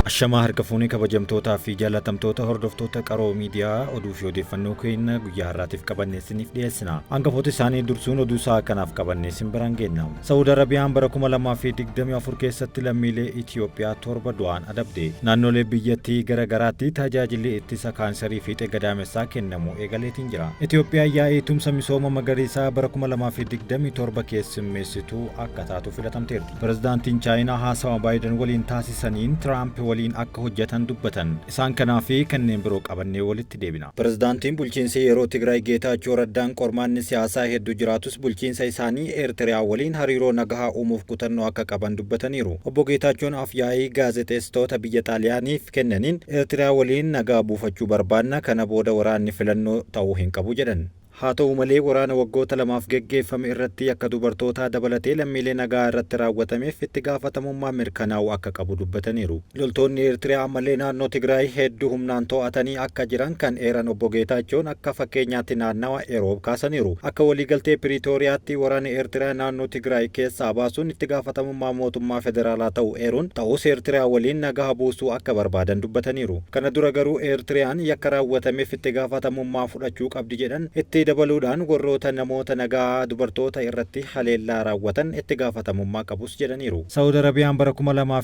Ashamaa harka fuunee kabajamtootaa fi jaallatamtoota hordoftoota Qaroo Miidiyaa, oduu fi odeeffannoo keenya guyyaa har'aatiif qabannee isiniif dhiyeessina. Hangafoota isaanii dursuun oduu isaa kanaaf qabannee isin biraan geenna. Saawud Arabiyaan bara 2024 keessatti lammiilee Itiyoophiyaa 7 du'aan adabde. Naannolee biyyattii gara garaatti tajaajilli ittisa kaansarii fiixee gadaamessaa kennamu eegaleetiin jira. Itiyoophiyaan yaa'ii tumsa misooma magariisaa bara 2027 keessummeessituu akka taatu filatamteerti. Pirezidaantiin Chaayinaa haasawa Baayiden waliin taasisaniin Tiraamp waliin akka hojjetan dubbatan. Isaan kanaa fi kanneen biroo qabannee walitti deebina. Pirezidaantiin bulchiinsa yeroo Tigraay Geetaachoo Raddaan qormaanni siyaasaa hedduu jiraatus bulchiinsa isaanii Eertiriyaa waliin hariiroo nagahaa uumuuf kutannoo akka qaban dubbataniiru. Obbo Geetaachoon af-yaa'ii gaazexeessitoota biyya Xaaliyaaniif kennaniin, Eertiriyaa waliin nagaa buufachuu barbaanna, kana booda waraanni filannoo ta'uu hin qabu jedhan. Haa ta'u malee waraana waggoota lamaaf geggeeffame irratti yakka dubartootaa dabalatee lammiilee nagaa irratti raawwatameef itti gaafatamummaan mirkanaa'uu akka qabu dubbataniiru. Loltoonni Eertiriyaa ammallee naannoo Tigraay hedduu humnaan to'atanii akka jiran kan eeran Obbo Geetaachoon akka fakkeenyaatti naannawa Eroob kaasaniiru. Akka waliigaltee Piriitooriyaatti waraana Eertiriyaa naannoo Tigraay keessaa baasuun itti gaafatamummaa mootummaa federaalaa ta'uu eeruun, ta'us Eertiriyaa waliin nagaa buusuu akka barbaadan dubbataniiru. Kana dura garuu Eertiriyaan yakka raawwatameef itti gaafatamummaa fudhachuu qabdi jedhan. Itti dabaluudhaan warroota namoota nagaa dubartoota irratti haleellaa raawwatan itti gaafatamummaa qabus jedhaniiru. Sa'ud Arabiyaan bara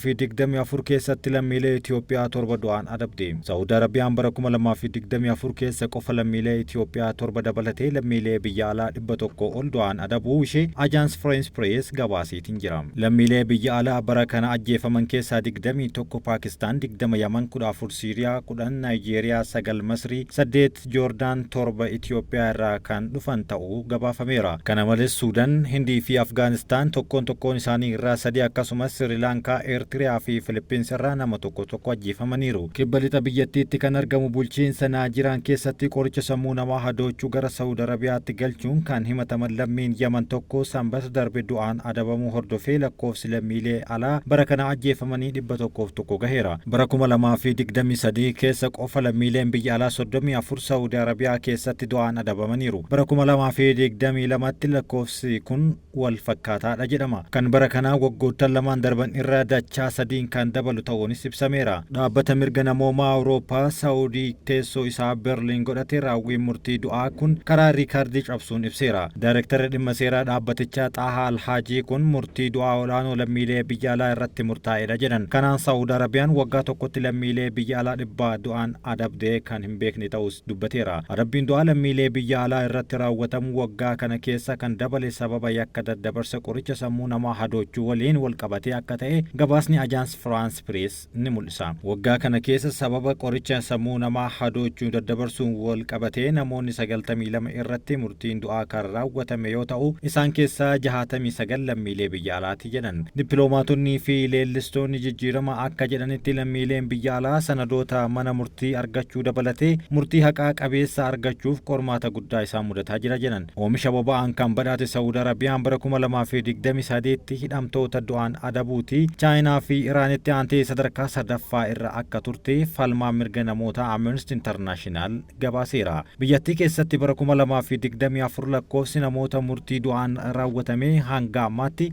2024 keessatti lammiilee Itiyoophiyaa 7 du'aan adabde. Sa'ud Arabiyaan bara 2024 keessa qofa lammiilee Itiyoophiyaa 7 dabalatee lammiilee biyya alaa 100 ol du'aan adabuu ishee Ajaans Fireens Pirees gabaaseetiin jira. Lammiilee biyya alaa bara kana ajjeefaman keessaa 21 Paakistaan, 20 Yaman, 14 Siiriyaa, 10 Naayijeeriyaa, 9 Masrii, 8 Joordaan, 7 Itiyoophiyaa irraa kan dhufan ta'uu gabaafameera. Kana malees Suudan, Hindii fi Afgaanistaan tokkoon tokkoon isaanii irraa 3 akkasumas Sirilaankaa, Eertiriyaa fi Filippiins irraa nama tokko tokko ajjeefamaniiru. Kibba lixa biyyattiitti kan argamu bulchiinsa Naajiraan keessatti qoricha sammuu namaa hadoochu gara Sa'ud Arabiyaatti galchuun kan himataman lammiin Yaman tokko Sanbata darbe du'aan adabamuu hordofee lakkoofsi lammiilee alaa bara kana ajjeefamanii 101 gaheera. Bara 2023 keessa qofa lammiileen biyya alaa 34 Sa'uudi Arabiyaa keessatti du'aan adabamaniiru. Bara 2022tti lakkoofsi kun wal fakkaataadha jedhama. Kan bara kanaa waggoottan lamaan darban irra dachaa sadiin kan dabalu ta'uunis ibsameera. Dhaabbata mirga namoomaa Awurooppaa Sa'uudii teessoo isaa Berliin godhate raawwiin murtii du'aa kun karaa riikardii cabsuun ibseera. Daarektarri dhimma seeraa dhaabbatichaa Xaahaa Alhaajii kun murtii du'aa ol'aanoo lammiilee biyya alaa irratti murtaa'edha jedhan. Kanaan Sa'uud Arabiyaan waggaa tokkotti lammiilee biyya alaa dhibbaa du'aan adabdee kan hin beekne ta'uus dubbateera. Adabbiin du'aa lammiilee biyya alaa irratti raawwatamu waggaa kana keessa kan dabale sababa yakka daddabarsa qoricha sammuu namaa hadoochuu waliin walqabatee akka ta'e gabaasni Ajaans Firaans Pirees ni mul'isa. Waggaa kana keessa sababa qoricha sammuu namaa hadoochu daddabarsuun walqabatee namoonni 92 irratti murtiin du'aa kan raawwatame yoo ta'u, isaan keessaa 69 lammiilee biyya alaati jedhan. Dippiloomaatonnii fi leellistoonni jijjiirama akka jedhanitti lammiileen biyya alaa sanadoota mana murtii argachuu dabalatee murtii haqaa qabeessa argachuuf qormaata guddaa isaan mudataa jira jedhan. Oomisha boba'aan kan badhaate Sa'uud Arabiyaan bara 2023tti hidhamtoota du'aan adabuuti Chaayinaa fi Iraanitti aantee sadarkaa sadaffaa irra akka turte falmaan mirga namootaa Amnesty International gabaaseera. Biyyattii keessatti bara 2024 lakkoofsi namoota murtii du'aan raawwatamee hanga ammaatti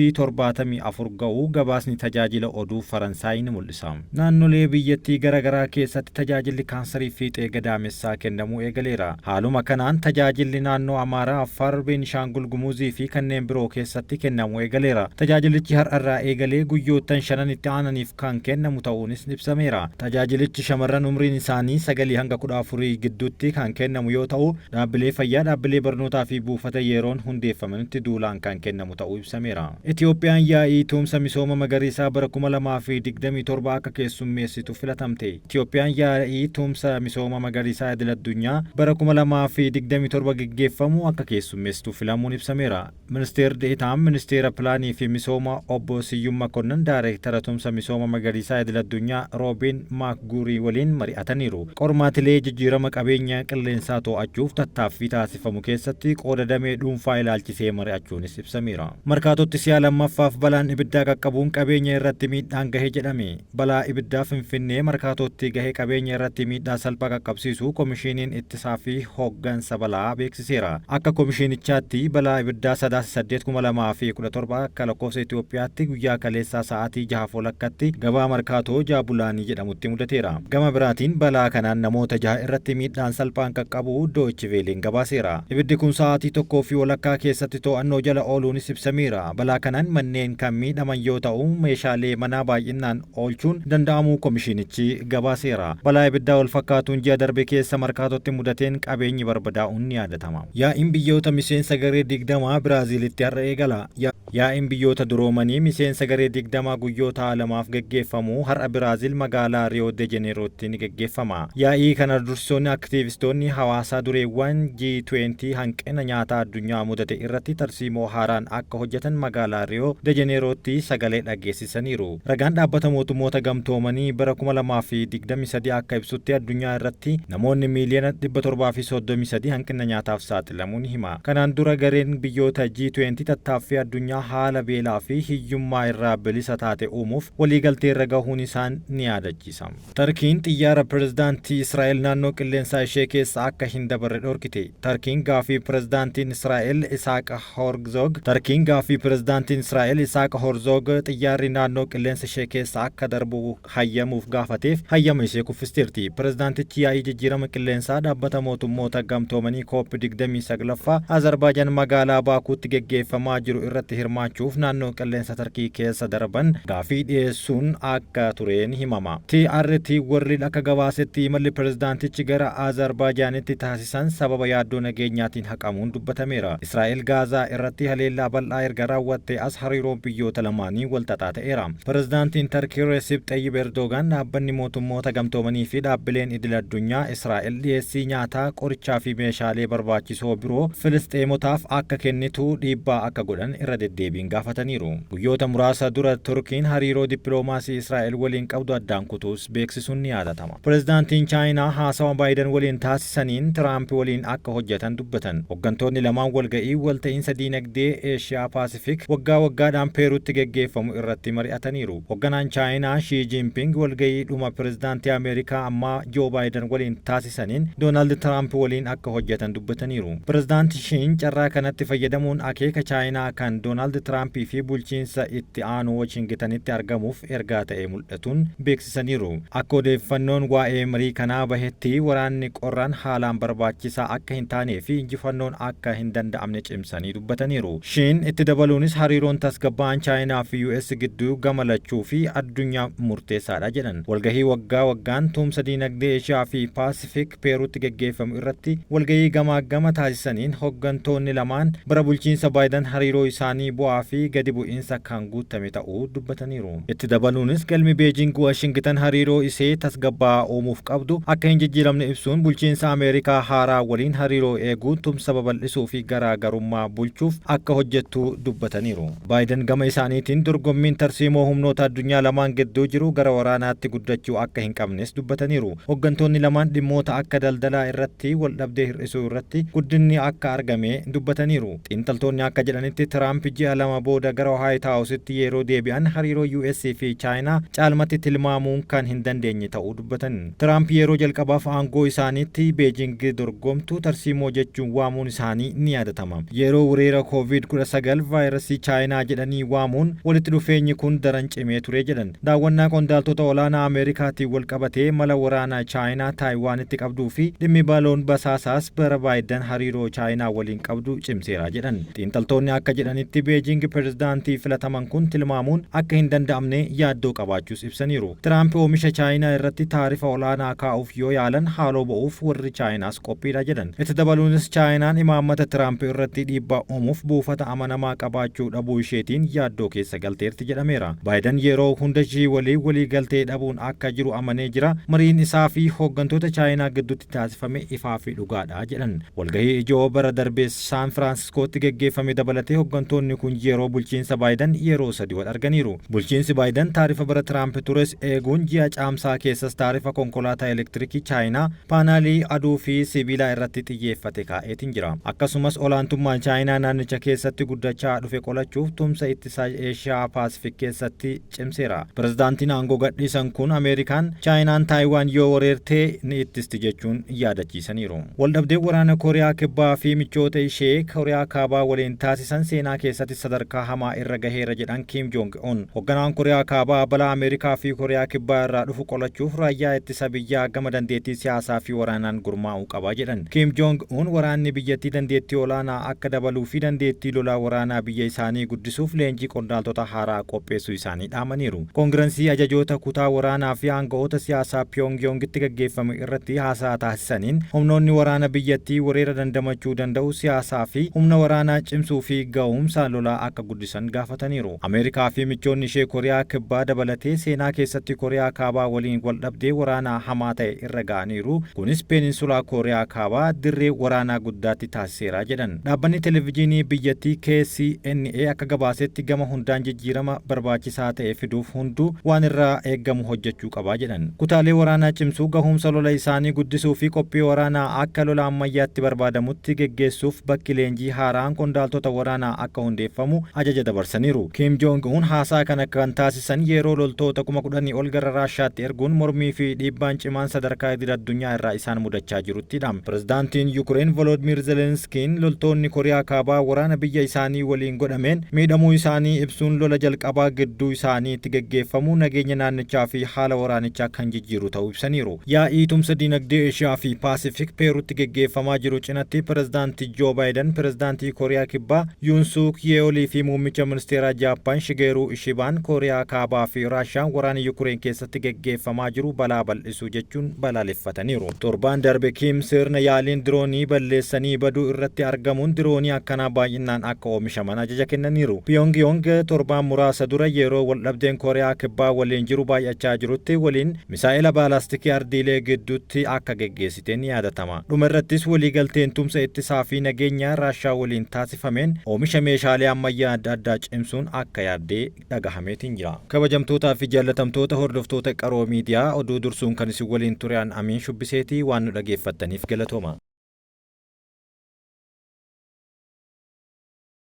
274 ga'uu gabaasni tajaajila oduu Faransaay ni mul'isa. Naannolee biyyattii gara garaa keessatti tajaajilli kaansarii fiixee gadaamessaa kennamuu eegaleera. Haaluma kanaan tajaajilli naannoo Amaaraa, Affaar, Beenishaangul Gumuzii fi kanneen biroo keessatti kennamuu eegaleera. Tajaajilichi har'arraa eegalee guyyoottan shanan itti aananiif kan kennamu ta'uunis ibsameera. Tajaajilichi shamarran umriin isaanii sagalii hanga kudha afurii gidduutti kan kennamu yoo ta'u, dhaabbilee fayyaa, dhaabbilee barnootaa fi buufata yeroon hundeeffamanitti duulaan kan kennamu ta'uu ibsameera. Itiyoophiyaan Yaa'ii Tumsa Misooma Magariisaa bara 2027 akka keessummeessitu filatamte. Itiyoophiyaan Yaa'ii Tumsa Misooma Magariisaa Idil Addunyaa bara 2027 geggeeffamu akka keessummeessitu filamuun ibsameera. Ministeer De'etaan Ministeera Pilaanii fi Misooma Obbo Siyyum Makonnan Daayreektara Tumsa Misooma Magariisaa Idil Addunyaa Roobiin Maakguurii waliin mari'ataniiru. Qormaatilee jijjiirama qabeenya qilleensaa to'achuuf tattaaffii taasifamu keessatti qooda damee dhuunfaa ilaalchisee mari'achuunis ibsameera. Markaatootti si'a lammaffaaf balaan ibiddaa qaqqabuun qabeenya irratti miidhaan gahe jedhame. Balaa ibiddaa Finfinnee Markaatootti gahe qabeenya irratti miidhaa salphaa qaqqabsiisuu Komishiiniin Ittisaa fi Hoggansa. Hoggansa Balaa beeksiseera. Akka komishinichaatti balaa ibiddaa Sadaasa 8, 2017 akka lakkoofsa Itoophiyaatti guyyaa kaleessaa sa'aatii 6:30tti gabaa Markaatoo Jaabulaanii jedhamutti mudateera. Gama biraatiin balaa kanaan namoota jaha irratti miidhaan salphaan qaqqabuu Dooychi Veeleen gabaaseera. Ibiddi kun sa'aatii 1:30 keessatti to'annoo jala ooluunis ibsameera. Balaa kanaan manneen kan miidhaman yoo ta'u, meeshaalee manaa baay'inaan oolchuun danda'amuu komishinichi gabaaseera. Balaa ibiddaa walfakkaatuun ji'a darbe keessa Markaatootti mudateen qabeenyi barbadaa'uun ni yaadatama. Yaa'iin biyyoota miseensa garee 20 Biraaziilitti har'a eegala. Yaa'iin biyyoota duroomanii miseensa garee 20 guyyoota lamaaf geggeeffamu har'a Biraazil magaalaa Riyoo de Jeneerootti ni geggeeffama. Yaa'ii kana dursoonni aktiivistoonni hawaasaa dureewwan G20 hanqina nyaataa addunyaa mudate irratti tarsiimoo haaraan akka hojjetan magaalaa Riyoo de Jeneerootti sagalee dhageessisaniiru. Ragaan Dhaabbata Mootummoota Gamtoomanii bara 2023 akka ibsutti addunyaa irratti namoonni miiliyoona 733 hanqina nyaataaf saaxilamuu ni hima. Kanaan dura gareen biyyoota G20 tattaaffii addunyaa haala beelaa fi hiyyummaa irraa bilisa taate uumuuf waliigalteerra gahuun isaan ni yaadachiisa. Tarkiin xiyyaara pirezidaantii Israa'el naannoo qilleensaa ishee keessa akka hin dabarre dhorkite. Tarkiin gaaffii pirezidaantiin Israa'el Isaaq Herzog Tarkiin gaaffii pirezidaantiin Israa'el Isaaq Herzog xiyyaarri naannoo qilleensa ishee keessa akka darbu hayyamuuf gaafateef hayyama ishee kuffisteerti. Pirezidaantichi yaa'ii jijjiirama qilleensaa Dhaabbata Mootummoota Gamtoomanii COP 29ffaa Azerbaajaan magaalaa Baakuutti geggeeffamaa jiru irratti hirmaachuuf naannoo qilleensa Tarkii keessa darban gaaffii dhiyeessuun akka ture ni himama. TRT World akka gabaasetti imalli pirezidaantichi gara Azerbaaijaanitti taasisan sababa yaaddoo nageenyaatiin haqamuun dubbatameera. Israa'el Gaazaa irratti haleellaa bal'aa erga raawwattee as hariiroon biyyoota lamaanii walxaxaa ta'eera. Pirezidaantiin Tarkii Reesip Xayyib Erdogaan Dhaabbanni Mootummoota Gamtoomanii fi dhaabbileen idil addunyaa Israa'el dhiyeessii nyaataa, qorichaa fi meeshaalee barbaachisoo biroo Filisxeemotaaf akka kennitu dhiibbaa akka godhan irra deddeebiin gaafataniiru. Guyyoota muraasa dura Turkiin hariiroo dippiloomaasii Israa'el waliin qabdu addaan kutuus beeksisuun ni yaadatama. Pirezidaantiin Chaayinaa haasawa Baayidan waliin taasisaniin Tiraamp waliin akka hojjetan dubbatan. Hoggantoonni lamaan walga'ii walta'iinsa diinagdee Eeshiyaa Paasifik waggaa waggaadhaan Peeruutti geggeeffamu irratti mari'ataniiru. Hogganaan Chaayinaa Shii Jiinping walga'ii dhuma pirezidaantii Ameerikaa ammaa Joo Baayidan waliin taasisaniin Doonaald Tiraamp waliin akka hojjetan dubbataniiru. Pirezidaanti Shiin carraa kanatti fayyadamuun akeeka Chaayinaa kan Doonaald Tiraampii fi bulchiinsa itti aanu Washingitanitti argamuuf ergaa ta'ee mul'atuun beeksisaniiru. Akka odeeffannoon waa'ee marii kanaa bahetti waraanni qorraan haalaan barbaachisaa akka hin taanee fi injifannoon akka hin danda'amne cimsanii dubbataniiru. Shiin itti dabaluunis hariiroon tasgabbaa'aan Chaayinaa fi US gidduu gama lachuu fi addunyaaf murteessaadha jedhan. Walgahii waggaa waggaan tumsa diinagdee Eeshiyaa fi Paasifik Peeruutti geggeeffamu irratti walgahii gamaaggama taasisaniin hoggantoonni lamaan bara bulchiinsa Baayidan hariiroo isaanii bu'aa fi gadi bu'iinsa kan guuttame ta'uu dubbataniiru. Itti dabaluunis galmi Beejiing Waashingitan hariiroo isee tasgabbaa'aa uumuuf qabdu akka hin jijjiiramne ibsuun bulchiinsa Ameerikaa haaraa waliin hariiroo eeguun tumsa babal'isuu fi garaa garummaa bulchuuf akka hojjettu dubbataniiru. Baayidan gama isaaniitiin dorgommiin tarsiimoo humnoota addunyaa lamaan gidduu jiru gara waraanaatti guddachuu akka hin qabnes dubbataniiru. Hoggantoonni lamaan dhimmoota akka daldalaa irratti waldhabdee hir'isuu irratti guddinni akka argame dubbataniiru. Xiinxaltoonni akka jedhanitti Tiraamp ji'a 2 booda gara Waayit Haawusitti yeroo deebi'an hariiroo US fi Chaayinaa caalmatti tilmaamuun kan hin dandeenye ta'uu dubbatan. Tiraamp yeroo jalqabaaf aangoo isaaniitti Beejing dorgomtuu tarsiimoo jechuun waamuun isaanii ni yaadatama. Yeroo wereera Covid 19 vaayirasii Chaayinaa jedhanii waamuun walitti dhufeenyi kun daran cimee ture jedhan. Daawwannaa qondaaltota olaanaa Ameerikaatiin walqabatee mala waraanaa Chaayinaa Taayiwaanitti qabduu fi dhimmi baloon basaasaas bara Baayidan hariiroo Chaayinaa waliin qabdu cimseera jedhan. Xiinxaltoonni akka jedhanitti Beejiing pirezidaantii filataman kun tilmaamuun akka hin danda'amne yaaddoo qabaachuus ibsaniiru. Tiraamp oomisha Chaayinaa irratti taarifa olaanaa kaa'uuf yoo yaalan haaloo ba'uuf warri Chaayinaas qophiidha jedhan. Itti dabaluunis Chaayinaan imaammata Tiraamp irratti dhiibbaa uumuuf buufata amanamaa qabaachuu dhabuu isheetiin yaaddoo keessa galteerti jedhameera. Baayidan yeroo hunda Shii waliin waliigaltee dhabuun akka jiru amanee jira, mariin isaa fi hooggantoota Chaayinaa gidduutti taasifame ifaa fi dhugaadha jedhan. Walgahii ijoo bara darbe Saan Firaansiskootti geggeeffame dabalatee hoggantoonni kun yeroo bulchiinsa Baayidan yeroo sadi wal arganiiru. Bulchiinsi Baayidan taarifa bara Tiraamp tures eeguun ji'a Caamsaa keessas taarifa konkolaataa elektirikii Chaayinaa, paanaalii aduu fi sibiilaa irratti xiyyeeffate kaa'eetiin jira. Akkasumas olaantummaa Chaayinaa naannicha keessatti guddachaa dhufe qolachuuf tumsa ittisaa Eeshiyaa Paasifik keessatti cimseera. Pirezidaantiin aangoo gadhiisan kun Ameerikaan Chaayinaan Taayiwaan yoo wereerte ni ittisti jechuun yaadachiisaniiru. Waldhabdeen waraana Kooriyaa Kibbaa fi michoota ishee Kooriyaa Kaabaa waliin taasisan seenaa keessatti sadarkaa hamaa irra gaheera jedhan Kim Jong Un. Hogganaan Kooriyaa Kaabaa balaa Ameerikaa fi Kooriyaa Kibbaa irraa dhufu qolachuuf raayyaa ittisa biyyaa gama dandeettii siyaasaa fi waraanaan gurmaa'uu qaba jedhan. Kim Jong Un waraanni biyyattii dandeettii olaanaa akka dabaluu fi dandeettii lolaa waraanaa biyya isaanii guddisuuf leenjii qondaaltota haaraa qopheessuu isaanii dhaamaniiru. Koongirensii ajajoota kutaa waraanaa fi aanga'oota siyaasaa Piyoongyoongitti gaggeeffame irratti haasaa taasisaniin humnoonni waraana biyyattii weerara dandamachuu danda'u siyaasaa fi humna waraanaa cimsuu fi ga'umsa lolaa akka guddisan gaafataniiru. Ameerikaa fi michoonni ishee Kooriyaa Kibbaa dabalatee seenaa keessatti Kooriyaa Kaabaa waliin waldhabdee waraanaa hamaa ta'e irra ga'aniiru. Kunis peeninsulaa Kooriyaa Kaabaa dirree waraanaa guddaatti taasiseera jedhan. Dhaabbanni televezyiinii biyyattii KCNA akka gabaasetti gama hundaan jijjiirama barbaachisaa ta'e fiduuf hunduu waan irraa eeggamu hojjechuu qaba jedhan. Kutaalee waraanaa cimsuu, gahumsa lola isaanii guddisuu fi qophii waraanaa akka lola ammayyaatti barbaadamutti geggeessuuf bakki leenjii haaraan qondaaltota waraanaa akka hundeeffamu ajaja dabarsaniiru. Kim Jong Un haasaa kana kan taasisan yeroo loltoota 10,000 ol gara Raashaatti erguun mormii fi dhiibbaan cimaan sadarkaa idil addunyaa irraa isaan mudachaa jiruttidha. Pirezidaantiin Yukureen Volodimir Zelenskiin loltoonni Kooriyaa Kaabaa waraana biyya isaanii waliin godhameen miidhamuu isaanii ibsuun lola jalqabaa gidduu isaaniitti geggeeffamu nageenya naannichaa fi haala waraanichaa kan jijjiiru ta'uu ibsaniiru. Yaa'ii tumsa dinagdee Eeshiyaa fi Paasifik Peeruutti geggeeffamaa jiru cinatti Pirezidaantii Joo Baayiden, Pirezidaantii Kooriyaa Kibbaa Yuun Suuk Yeolii fi muummicha ministeeraa Jaappaan Shigeeruu Ishibaan Kooriyaa Kaabaa fi Raashaan waraana Yukureen keessatti geggeeffamaa jiru balaa bal'isuu jechuun balaaleffataniiru. Torbaan darbe Kim sirna yaaliin diroonii balleessanii baduu irratti argamuun diroonii akkanaa baay'inaan akka oomishaman ajaja kennaniiru. Pyongyong torbaan muraasa dura yeroo waldhabdeen Kooriyaa Kibbaa waliin jiru baay'achaa jirutti waliin misaa'ila baalaastikii ardiilee gidduutti akka geggeessite ni yaadatama. Dhuma irrattis waliigalteen tumsa ittisaa fi nageenya Raashaa waliin taasifameen oomisha meeshaalee ammayyaa adda addaa cimsuun akka yaaddee dhagahameetiin jira. Kabajamtootaa fi jaallatamtoota hordoftoota Qaroo Miidiyaa, oduu dursuun kan isin waliin ture an Amiin Shubbiseetii. Waan nu dhageeffattaniif galatooma.